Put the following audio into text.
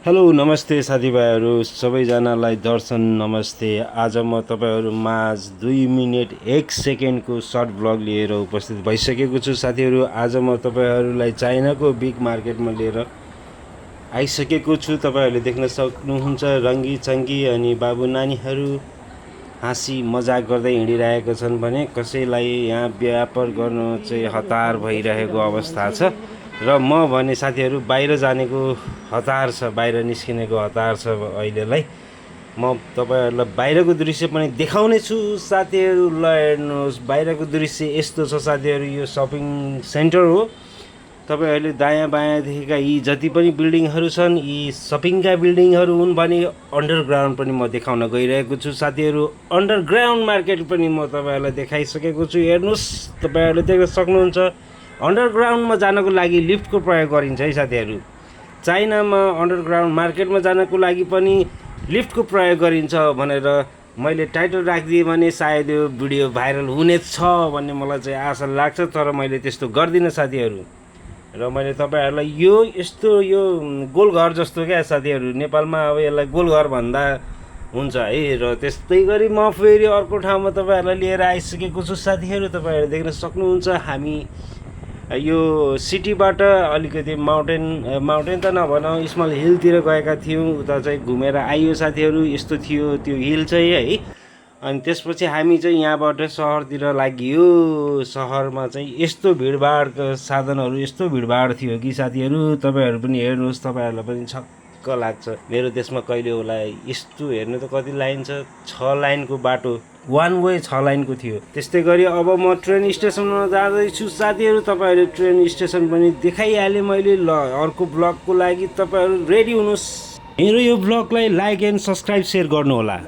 Hello नमस्ते साथीभाइहरू सबैजनालाई दर्शन नमस्ते। आज म तपाईहरु माझ 2 मिनेट 1 सेकेन्डको सर्ट ब्लग लिएर उपस्थित भइसकेको छु। साथीहरु आज म तपाईहरुलाई चाइनाको बिग मार्केटमा लिएर आइसकेको छु। तपाईहरुले देख्न सक्नुहुन्छ रंगी चंगी अनि बाबु नानीहरु हाँसी मजाक गर्दै हिँडिरहेका छन् भने कसैलाई यहाँ व्यापार गर्न चाहिँ हतार भइरहेको अवस्था छ र म भने साथीहरु बाहिर जानेको हतार छ, बाहिर निस्किनेको हतार छ। अहिलेलाई म तपाईहरुलाई बाहिरको दृश्य पनि देखाउने छु। साथीहरु ल हेर्नुहोस् बाहिरको दृश्य यस्तो छ। साथीहरु यो शपिङ सेन्टर हो। तपाईहरुले दायाँ बायाँ देखेका यी जति पनि बिल्डिङहरु छन् यी शपिङका बिल्डिङहरु हुन् भने अन्डरग्राउन्ड पनि म देखाउन गइरहेको छु। साथीहरु अन्डरग्राउन्ड मार्केट पनि म तपाईहरुलाई देखाइसकेको छु। हेर्नुस् तपाईहरुले देख्न सक्नुहुन्छ अन्डरग्राउन्डमा जानको लागि लिफ्टको प्रयोग गरिन्छ है साथीहरु। चाइनामा अन्डरग्राउन्ड मार्केटमा जानको लागि पनि लिफ्टको प्रयोग गरिन्छ भनेर मैले टाइटल राखिदिएँ भने सायद यो भिडियो भाइरल हुनेछ भन्ने मलाई चाहिँ आशा लाग्छ, तर मैले त्यस्तो गर्दिनँ साथीहरु। र मैले तपाईहरुलाई यो यस्तो यो गोलघर जस्तो क्या साथीहरु, नेपालमा अब यसलाई गोलघर भन्दा हुन्छ है। र त्यस्तै गरी म फेरि अर्को ठाउँमा तपाईहरुलाई लिएर आइसकेको छु। साथीहरु तपाईहरुले देख्न सक्नुहुन्छ हामी यो सिटीबाट अलिकति माउन्टेन त नभनौँ स्मल हिलतिर गएका थियौँ। उता चाहिँ घुमेर आइयो साथीहरु। यस्तो थियो त्यो हिल चाहिँ है। अनि त्यसपछि हामी चाहिँ यहाँबाट सहरतिर लागियो। सहरमा चाहिँ यस्तो भिडभाडको साधनहरू यस्तो भिडभाड थियो कि साथीहरु तपाईहरु पनि हेर्नुहोस्, तपाईहरुलाई पनि छक्क लाग्छ। मेरो देशमा कहिले होला यस्तो। हेर्नु त कति लाइन छ, 6 लाइनको बाटो, वान वे 6 लाइनको थियो। त्यस्तै गरी अब म ट्रेन स्टेसनमा जाँदैछु साथीहरु। तपाईहरुले ट्रेन स्टेसन पनि देखाइहालेँ मैले। ल अर्को ब्लगको लागि तपाईहरु रेडी हुनुहोस्। मेरो यो ब्लगलाई लाइक एन्ड सब्स्क्राइब सेयर गर्नु होला।